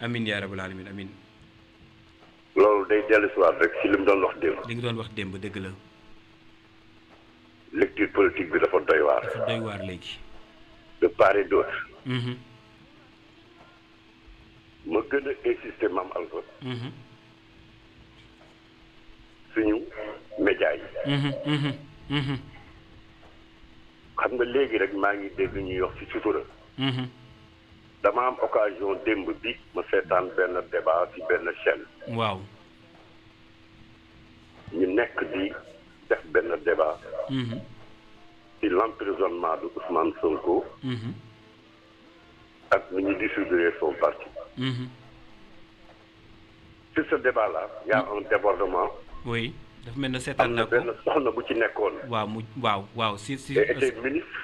amin yaa rabbal alamin amin. loolu day dellu si waat rek si li mu doon wax démb. li nga doon wax démb dëgg la. lecture politique bi dafa doy waar. dafa doy waar léegi. de part et d'autre. ma gën a insister maam Alpha. suñu média yi. xam nga léegi rek maa ngi dégg ñuy wax ci sutura. dama am occasion démb bi ma seetaan benn débat ci benn chaîne. waaw. ñu nekk di def benn débat. ci l'emprisonnement de Ousmane Sonko. ak ni ñu distribuer son parti. Sur ce débat là y a un débordement. oui dafa mel ne seetaan na ko am na benn soxna bu ci nekkoon. waaw mu waaw si. était ministre.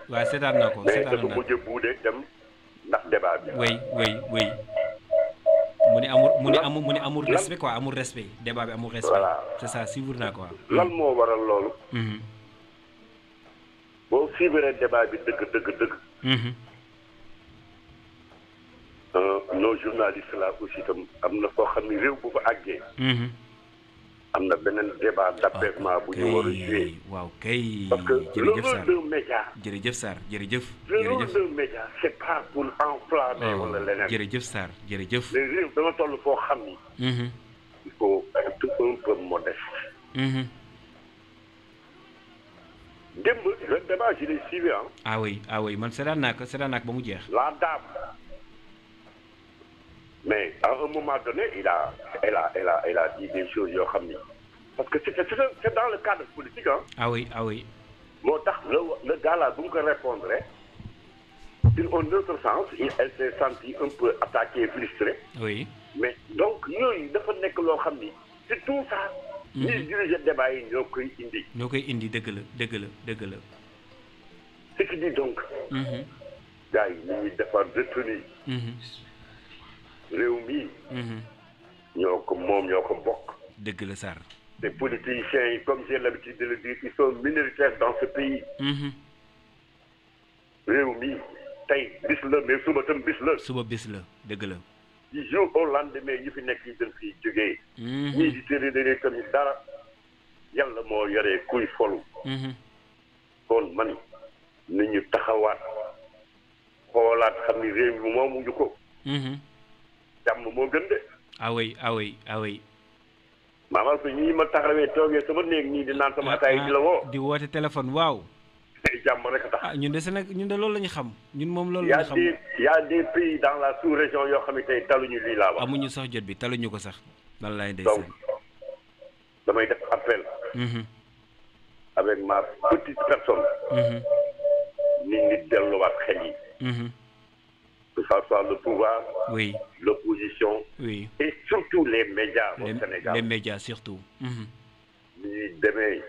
waaw seetaan na ko mais seetaan dafa na mujj buude dem ndax débat bi. oui mu ne amul respect quoi amul respect débat bi amul respect. Voilà. c'est ça suivre naa ko waaw. lan moo waral loolu. boo suivre débat bi dëgg. nos journalistes là aussi tam am na foo xam ne réew bu fa àggee. am na beneen débat d'apaisement bu ñu war a jouer. waaw kay parce que le jërëjëf Sarr rôle d'un média. jërëjëf Sarr jërëjëf. le rôle d'un média c'est pas pour enflammer wala leneen. jërëjëf Sarr jërëjëf. mais réew dama toll foo xam ni. il faut être un peu modeste. démb le débat je l'ai suivi hein. ah oui man seetaan naa ko ba mu jeex. La dame. Mais à un moment donné, elle a dit des choses yoo xam ni parce que c'est dans le cadre politique hein. ah oui. moo tax le gars là bu mu ko répondre sur un autre sens elle s'est sentie un peu attaquée frustrée. oui. mais donc yooyu dafa nekk loo xam ni c'est tout ça. ñuy diriger débat yi ñoo koy indi. dëgg la. ce qui dit donc. gars yi ñu ngi defar retenue. réew mi. ñoo ko moom ñoo ko bokk. dëgg la Sarr. les politiciens yi comme j'ai l'habitude de le dire ils sont minoritaires dans ce pays. réew mi tey bis la mais suba tam bis la. suba bis la dëgg la. du jour au lendemain ñu fi nekk yi dañ fiy jógee. ñii di tërëdëree tamit dara yàlla moo yoree kuy folu. kon man ni ñu taxawaat xoolaat xam ni réew mi moomuñu ko. jàmm moo gën de. ah oui. maanaam su ñii ma taxawee toogee sama néeg nii di naan sama ataay di la woo. di woote téléphone waaw. jàmm rek a tax. ñun de loolu la ñu xam. ñun moom loolu la ñu xam. y a des pays dans la sous-région yoo xam ne tey taluñu lii laa wax. amuñu sax jot bi taluñu ko sax. wallaay donc ndeysaan. damay def appel. avec ma petite personne. nit delluwaat xel yi. que ça soit le pouvoir. oui. l'opposition. oui. et surtout les médias au Sénégal. les médias surtout. ni ñuy demee.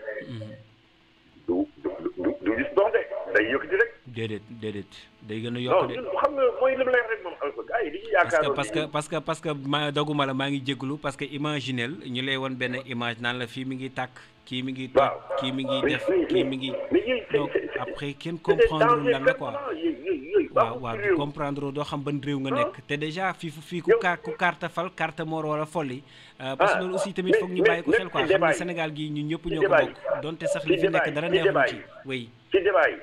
du gis dox de day yëkkati rek. déedéet day gën a yokk de. non xam nga mooy li mu lay rek moom Alpha gars yi dañuy yaakaar. parce que ma doguma la maa ngi jégalu parce que imaginel ñu lay won benn image naan la fii mi ngi tàkk. kii mi ngi toj kii mi ngi def kii mi ngi. donc après kenn comprendre lan la quoi. waaw comprendre doo xam ban réew nga nekk. te déjà fii ku carte fal carte moo war a folli. parce que loolu aussi tamit foog ñu bàyyi ko xel quoi xam ne Sénégal gii ñun ñëpp ñoo ko bokk. donte sax li fi nekk dara neexul ci. oui. ci débat yi.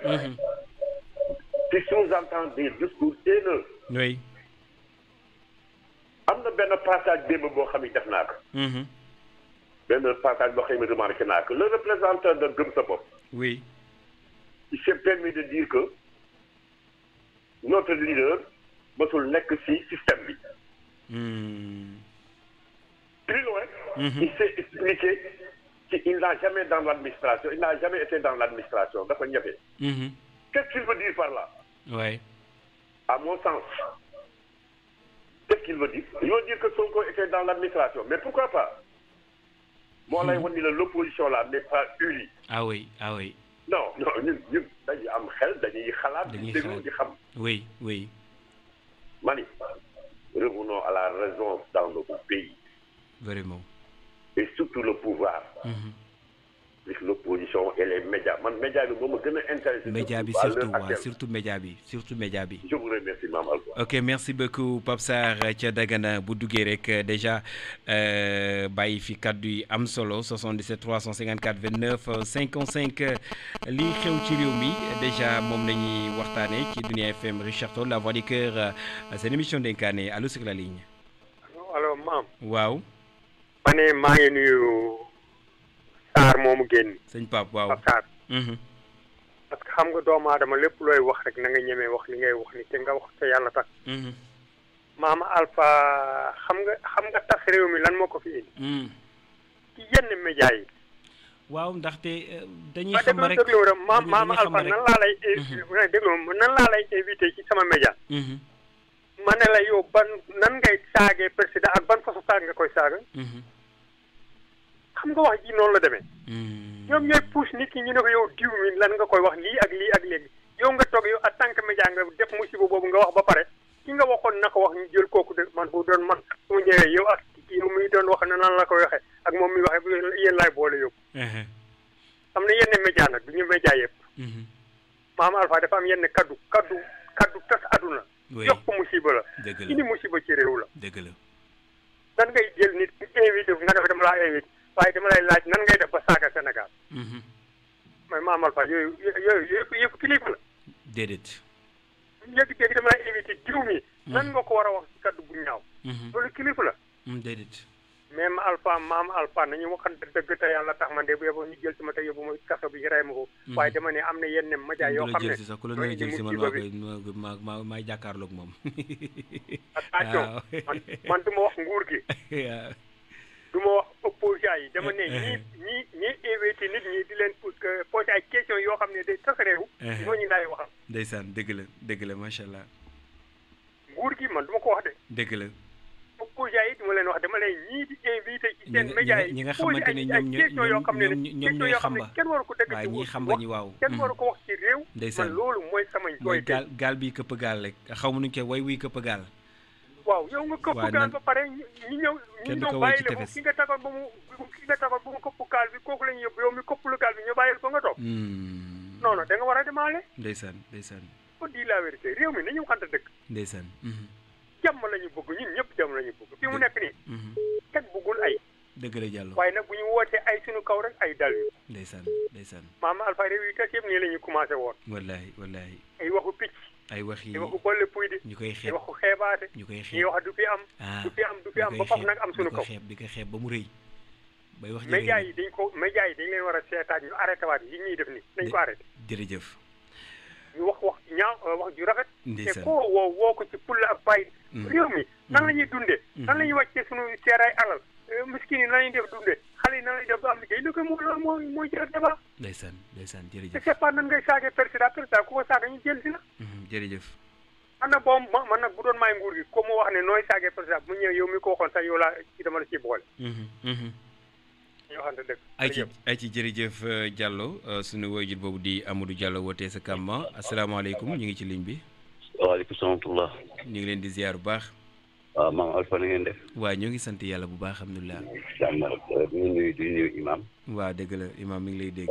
tu sous-entends des discours haineux. oui. am na benn passage démb boo xam ne def naa ko. benn passage boo xam ne remarqué naa ko le représentant de Gëm Sa Bopp. oui. il s'est permis de dire que notre leader mosul nekk ci système bi. Plus loin. Il s'est expliqué qu'il n'a jamais dans l'administration, il n'a jamais été dans l'administration dafa ñëfe. Qu'est-ce qu'il veut dire par là? Oui. À mon sens. Qu'est-ce qu'il veut dire? Il veut dire que Sonko était dans l'administration, mais pourquoi pas? Moo lay wan ni l'opposition là n'est pas unie. ah oui. non ñun dañuy am xel dañuy xalaat. dañuy déglu di xam. oui. Mani revenons à la raison dans notre pays. Vraiment. Et surtout le pouvoir. plus l'opposition et les médias man média bi moo ma gën a intéressé. média bi surtout waaw surtout média bi je vous remercie Mame Alpha. ok merci beaucoup Pape Sarr ca Dagana bu duggee rek déjà bàyyi fi kaddu yi am solo 77 354 29 55 lii xew ci réew mi déjà moom la ñuy waxtaanee ci Dunia FM Richard Toll la voix du cœur seen émission ndenkane allo sur la ligne. allo maam. waaw. ma ne maa ngi nuyu Sarr moomu génn. sëñ Pape waaw Pape Sarr. parce que xam nga doomu aadama lépp looy wax rek na nga ñemee wax li ngay wax ni te nga wax te yàlla tax. Maam Alpha xam nga tas réew mi lan moo ko fi indi. ci yenn média yi. waaw ndaxte dañuy xam rek déglu Maam Alpha nan laa lay. déglu nan laa lay invité ci sama média. ma ne la yow nan ngay saagee président ak ban façon saag nga koy saaga. xam nga wax ji noonu la demee. ñoom ñooy pousse nit ñi ñu ne ko yow diw mi lan nga koy wax lii ak lii ak léegi yow nga toog yow en tant que média nga def musiba boobu nga wax ba pare ki nga waxoon na ko wax ñu jël kooku de man bu doon man su ma ñëwee yow ak yow mi doon wax ne nan la koy waxee ak moom mi waxee yéen laay boole yóbbu. am na yenn média nag du ñu média yëpp. Maam Alpha dafa am yenn kaddu tas aduna. yokk musiba la. dëgg la indi musiba ci réew la. dëgg la. nan ngay jël nit invité nga def dama laa invité waaye dama lay laaj nan ngay def ba saaga Sénégal. mais Maam Alpha yooyu yëpp kilifa la. déedéet. léegi dama lay invité diw mi. nan nga ko war a wax ci kaddu bu ñaaw. loolu kilifa la. déedéet. mais Maam Alpha nañu waxante dëgg te yàlla tax man de bu yóbbu ñu jël si ma te yóbbu ma kaso bi rey ma ko. waaye dama ne am na yenn média yoo xam ne. ku la nooy jël si man maay jàkkaarloog moom. attention man du ma wax nguur gi. du ma wax opposants yi dama ne ñi invité nit ñi di leen posé ay question yoo xam ne day tas réew. ñooñu laay waxal. ndeysaan dëgg la macha allah. nguur gi man du ma ko wax de. dëgg la. opposants yi du ma leen wax dama lay ñii di invité ci seen média yi. ñi nga xamante ne ñoom ñooy xamba kenn waru ko dëgg waaw ñii xamba ñi waaw. kenn waru ko wax ci réew. ndeysaan man loolu mooy sama jooy. gaal bi këpp gaal rek xaw ma nuñ koy way wuy këpp gaal. waaw yow nga këpp gaal ba pare ñu ñëw bàyyi la ko ki nga tagoon ba mu këpp gaal bi kooku la ñu yóbbu yow mi këpplu gaal bi ñu bàyyil ko nga toog. non da nga war a demaale. ndeysaan ko di la vérité réew mi nañu waxante dëgg. ndeysaan. jàmm la ñu bëgg ñun ñëpp jàmm la ñu bëgg fi mu nekk nii. teg bëggul ay. dëgg la Diallo waaye nag bu ñu wootee ay suñu kaw rek ay dal yu. ndeysaan. Maam Alpha réew yi tas yëpp nii la ñu commencé woon. wallaahi. ay waxu picc. ay wax yi ay waxu boole puy di. ñu koy xeeb ay waxu xeebaate. ñu koy xeeb ñuy wax du fi am. du fi am ba foofu nag am suñu kaw. di ko xeeb ba mu rëy. bay wax média yi dañ leen war a seetaat ñu arrêté waat yi ñuy def nii nañ ko arrêté. jërëjëf. ñu wax ñaaw wax ju rafet. ndeysaan te koo woo ko ci pulla ak bàyyi. réew mi nan la ñuy dundee. nan la ñuy wàccee suñu seeraay alal. miskin yi nan la ñuy def dundee xale yi nan la ñuy def ba am liggéey li ko mooy jël débat. ndeysaan jërëjëf. te c'est pas nan ngay saagee président ku ko saaga ñu jël si la. jërëjëf. man nag bu doon maay nguur gi comme mu wax ne nooy saagee président bu ñëwee yow mi ko waxoon sax yow laa ci dama la ciy boole. ñoo xam ne dëgg. ay ci jërëjëf Diallo suñu woyjur boobu di Amadou Diallo wootee sa Kamba asalaamaaleykum ñu ngi ci ligne bi. waaleykum salaam. ñu ngi leen di ziar bu baax. waaw Maam Alpha na ngeen def. waaw ñoo ngi sant yàlla bu baax alhamdulilah. jàmm rek ñu nuyu imam. waaw dëgg la imam mi ngi lay dégg.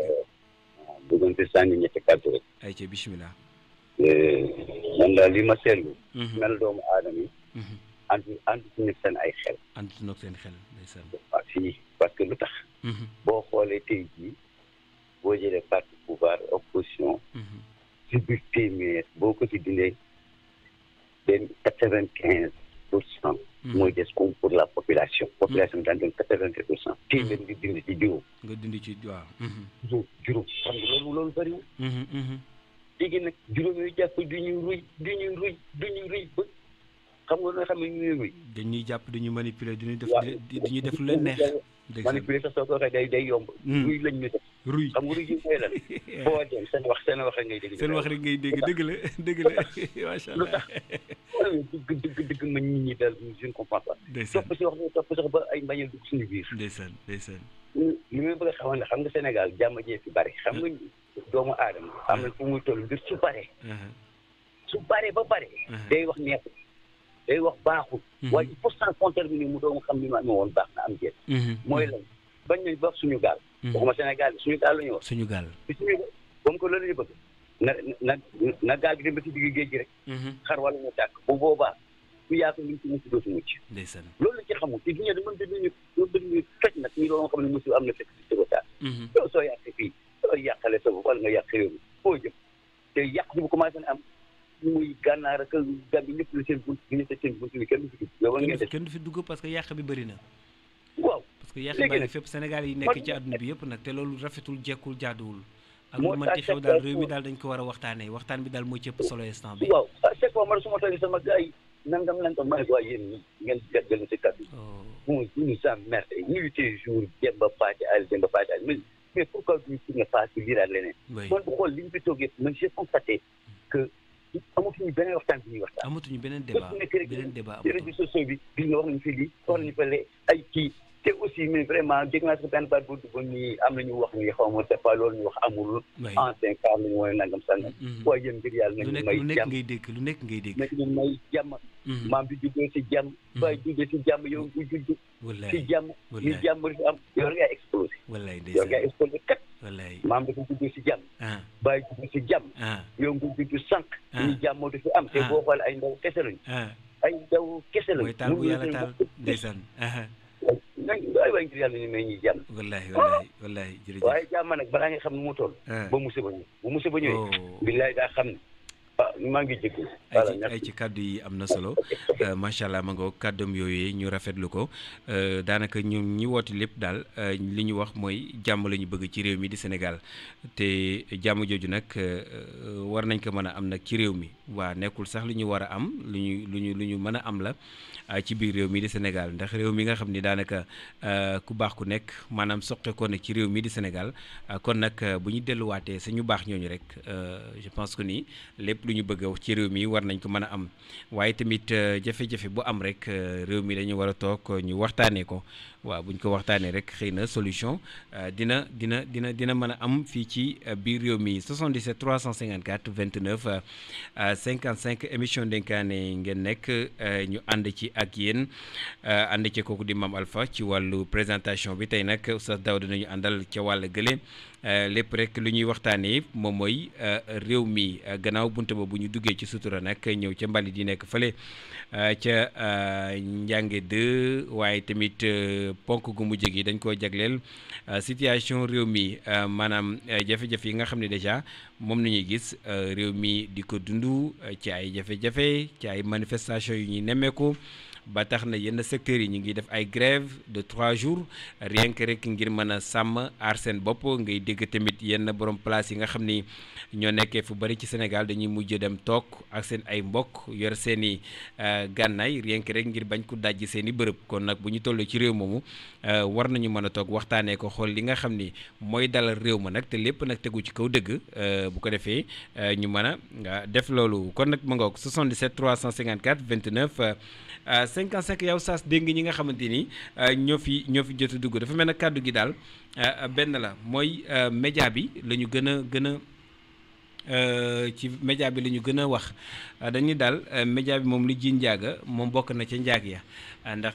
bëggante sànni ñetti kàddu rek. ay ci bisimilah. man daal li ma seetlu. mel doomu aadama yi. ànd ci seen ay xel. ànd ci seen xel ndeysaan. waaw fii parce que lu tax. boo xoolee tey jii boo jëlee parti pouvoir opposition. ci biir téeméer boo ko ci dindee den 95%. mooy des comme pour la population. population daan doon 80%. téeméer nga dindi ci juróom. nga dindi ci waaw. juróom xam nga loolu bëriwul. léegi nag juróom yooyu jàpp du ñu ruy ba xam nga loo xam ne ñuy ruy. dañuy jàpp dañuy manipuler dañuy def lu leen neex. manipuler sax soo ko waxee day yomb. ruy lañ ñu def. ruy xam nga ruy yi mooy lan. boo dem seen wax rek ngay dégg. seen wax rek ngay dégg dëgg la macha allah. lu tax dëgg ma nit ñi daal je ne comprends pas. ndeysaan topp sax ba ay mbañal dugg suñu biir. ndeysaan. li may bëgg a xamal ne xam nga Sénégal jàmm jee fi bari xam nga doomu aadama am na fu muy toll mbir su bare ba bare. day wax neexul day wax baaxul. waaye il faut sans compter bi ni mu doon xam li ma amee woon baax na am jeet. mooy lan bañ nañ ba suñu gaal. waxuma Sénégal suñu gaal la ñu wax. suñu gaal. suñu comme que loolu la ñu bëgg na gaal gi dem ba ci digg géej gi rek. xar wala ñu tàkk bu boobaa ku yaakaar ñu ci mucc dootu mucc. ndeysaan loolu la ci xamul te du ñu dañu toj nag ñu doon xam ne musu am na fekk si sabotage. yow soo yàqee fii soo yàqalee sa bopp wala nga yàq réew mi foo jëm te yàq bi bu commencé na am muy gànnaar ak Gàmbi ñëpp la seen bunt bi ñu seen bunt bi kenn du fi dugg. yow war ngeen def kenn du fi dugg parce que yàq bi bëri na. waaw parce que yàq baa ngi fépp Sénégal yi nekk ci àdduna bi yëpp nag te loolu rafetul jekkul jaaduwul. ak lu mënti xew daal réew mi daal dañ ko war a waxtaanee waxtaan bi daal moo ci ëpp solo instant bi. waaw à chaque fois man su ma toogee sama gars yi nangam ma ne ko waa yéen ngeen gàggal si kàddu. bon nous sommes merci nuit et jour Demba Pathé Aliou Demba Pathé Aliou mais pourquoi duñu tourner pas ci liraat leneen. man bu xool li ñu fi toog yëpp man j'ai constaté que amatuñu beneen waxtaan bi ñuy waxtaan. amatuñu beneen débat beneen débat ci réseaux sociaux bi gis nga wax nañu fi lii wax nañu fa lee ay kii te aussi mais vraiment dégg naa si benn baat bu dugg nii am nañu wax ni xaw ma c'est pas loolu ñu wax amul. ancien car lañu mooy nangam sàngam. waaye yéen ngir yàlla nañu may jàmm lu nekk ngay dégg. nañu may jàmm. maam bi juddoo si jàmm. baay juddoo si jàmm yow bu judd. si jàmm ñu jàmm di fi am yow ngay explosé. yow ngay explosé kat. maam dafa juddoo si jàmm. baay juddoo si jàmm. yow nga judd sànq. ñu jàmm di fi am te boo xoolee ay ndaw kese lañu. ay ndaw kese lañu. mooy taal bu yàlla taal ndeysaan. waay ngir yàlla ñu may ñuy jàmm. wallahi jërëjëf. waaye jàmm nag balaa nga xam ne mu toll. ba musiba ñëw bu musiba ñëwee. billaay daa xam ne maa ngi jégalu. ay ci kàddu yi am na solo macha allah ma nga kàddum yooyu ñu rafetlu ko daanaka ñu ñi woote lépp daal li ñu wax mooy jàmm la ñu bëgg ci réew mi di Sénégal te jàmm jooju nag war nañ ko mën a am nag ci réew mi waa nekkul sax lu ñu war a am lu ñu mën a am la ci biir réew mi di Sénégal ndax réew mi nga xam ni daanaka ku baax ku nekk maanaam soqe ko ne ci réew mi di Sénégal kon nag bu ñu delluwaatee suñu baax ñooñu rek je pense que ni lépp lu ñu bëgg a ci réew mi war nañ ko mën a am waaye tamit jafe-jafe bu am rek réew mi dañu war a toog ñu waxtaanee ko waaw bu ñu ko waxtaanee rek xëy na solution dina mën a am fii ci biir réew mi 77 354 29 55 émission ndenkaane ngeen nekk ñu ànd ci ak yéen ànd ci kooku di Mame Alpha ci wàllu présentation bi tey nag Oustaz Daouda nañu àndal ca wàll gële lépp rek lu ñuy waxtaanee moom mooy réew mi gannaaw bunte ba bu ñu duggee ci sutura nag ñëw ca mbalit yi nekk fële ca njànge 2 waaye tamit ponk gu mujj gi dañ koo jagleel situation réew mi maanaam jafe-jafe yi nga xam ne déjà moom nañuy gis réew mi di ko dund ci ay jafe-jafe ci ay manifestation yu ñuy nemmeeku ba tax na yenn secteurs yi ñu ngi def ay grève de 3 jours rien que rek ngir mën a sàmm aar seen bopp ngay dégg tamit yenn borom place yi nga xam ni ñoo nekkee fu bari ci Sénégal dañuy mujj dem toog ak seen ay mbokk yor seen i gànnaay rien que rek ngir bañ ko dajji seen i bërëb kon nag bu ñu toll ci réew moomu war nañu mën a toog waxtaanee ko xool li nga xam ni mooy dalal réew ma nag te lépp nag tegu ci kaw dëgg bu ko defee ñu mën a def loolu kon nag ma ngoog 77 354 29 55 yow saas dégg nga ñi nga xamante ni ñoo fi jot a dugg dafa mel ne kàddu gi daal benn la mooy média bi la ñu gën a ci média bi la ñu gën a wax dañuy daal média bi moom li ji njaaga moom bokk na ca njaag ya ndax